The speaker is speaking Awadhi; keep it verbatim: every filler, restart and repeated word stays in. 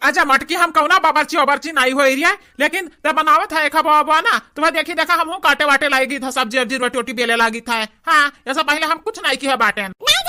अच्छा मटकी, हम कौना बाबरची ओबरची नाई होई रिया, लेकिन ते बनावत है एक बा बा ना, तुम्हें देखी देखा हम काटे वाटे लागी था, सब्जी अब्जी रोटी ओटी बेले लागी था। हाँ, ऐसा पहले हम कुछ नाई किया बाटेन। नहीं